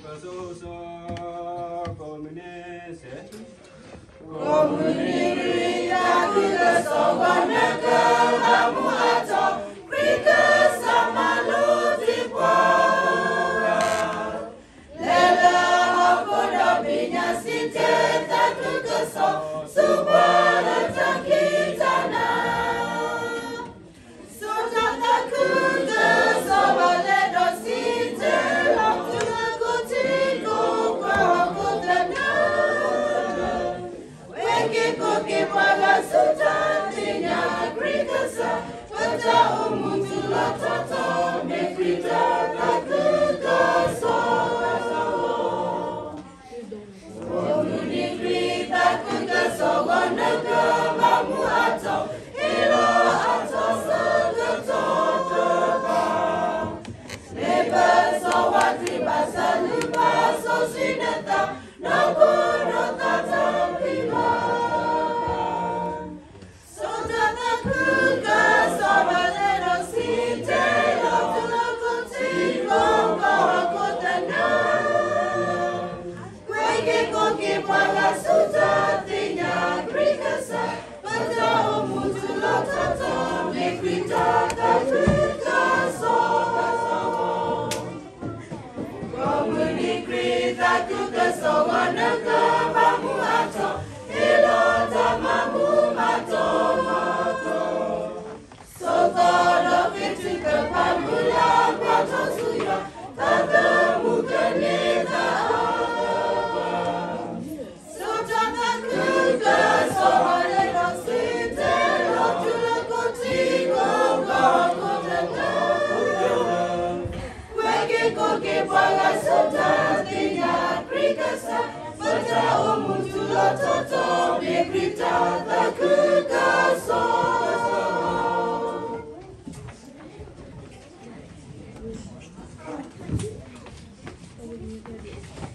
ကစီၤစီၤ ကိးမုၢ်နံၤစဲး ကိးမုၢ်နံၤရံ တၢ်ခုကစီၣ်ဂီၤနကဘၣ်မူအတီၢ် ခရံာ်ကစၢ်မၤလိတံၤပှၤ လဲၤလၢဟီၣ်ခိၣ်ဒီဘ့ၣ်ညါစံၣ်တဲၤ တၢ်ခုကစီၣ် ဆူပှၤလၢတၢ်ခံးတၢ်နၤ စီၤတၢ်သးခုကစီၣ် ဘၣ်လဲၤဒီးစံၣ်တဲၤလီၤ တုၤလၢခိၣ်ထံးကိးကွၢ်ဟီၣ်ခိၣ်သနၢၣ် ဝဲက့ၤကိးက့ၤပှၤဂၤဆူတၢ်သ့ၣ်ညါ ခရံာ်ကစၢ် ပတၢ်အိၣ်မူတူၢ်လိာ်ထီၣ်ထီ မ့ၢ်ခရံာ်တၢ်သးခုကစီၣ် မုၢ်နံၤခရံာ်သးခုကစီၣ်ဂီၤနကဘၣ်မူအတီၢ် ဟ့ၣ်လီၤအထီၣ်ဆၢကတီၢ်တဖၣ် မ့ၢ်ပစီဝါခရံာ်ဘၣ်ဆၣ်လုၢ်ဘၣ်စီဆှံနသး ဒီးကိးဒီးသးတၢ်ဖံးမၤ စီၤတၢ်သးခုကစီၣ် ဘၣ်လဲၤဒီးစံၣ်တဲၤလီၤ တုၤလၢခိၣ်ထံးကိးကွၢ်ဟီၣ်ခိၣ်သနၢၣ် ဝဲက့ၤကိးက့ၤပှၤဂၤဆူတၢ်သ့ၣ်ညါ ခရံာ်ကစၢ် ပတၢ်အိၣ်မူတူၢ်လိာ်ထီၣ်ထီ မ့ၢ်ခရံာ်တၢ်သးခုကစီၣ် ကိးမုၢ်နံၤခရံာ်သးခုကစီၣ်ဂီၤနကဘၣ်မူအတီၢ် ဟ့ၣ်လီၤတၢ်မၤမူမၤတီၢ်မၤတီၢ် ဆိးသီဒီးဃ့ထုကဖၣ်မုၢ်လၢ်ကွၢ်ထီၣ်ဆူယွၤ တၢ်သးမူကန့ၢ်သးအါ စီၤတၢ်သးခုကစီၣ် ဘၣ်လဲၤဒီးစံၣ်တဲၤလီၤ တုၤလၢခိၣ်ထံးကိးကွၢ်ဟီၣ်ခိၣ်သနၢၣ် ဝဲက့ၤကိးက့ၤပှၤဂၤဆူတၢ်သ့ၣ်ညါ ခရံာ်ကစၢ် ပတၢ်အိၣ်မူတူၢ်လိာ်ထီၣ်ထီ မ့ၢ်ခရံာ်တၢ်သးခုကစီၣ်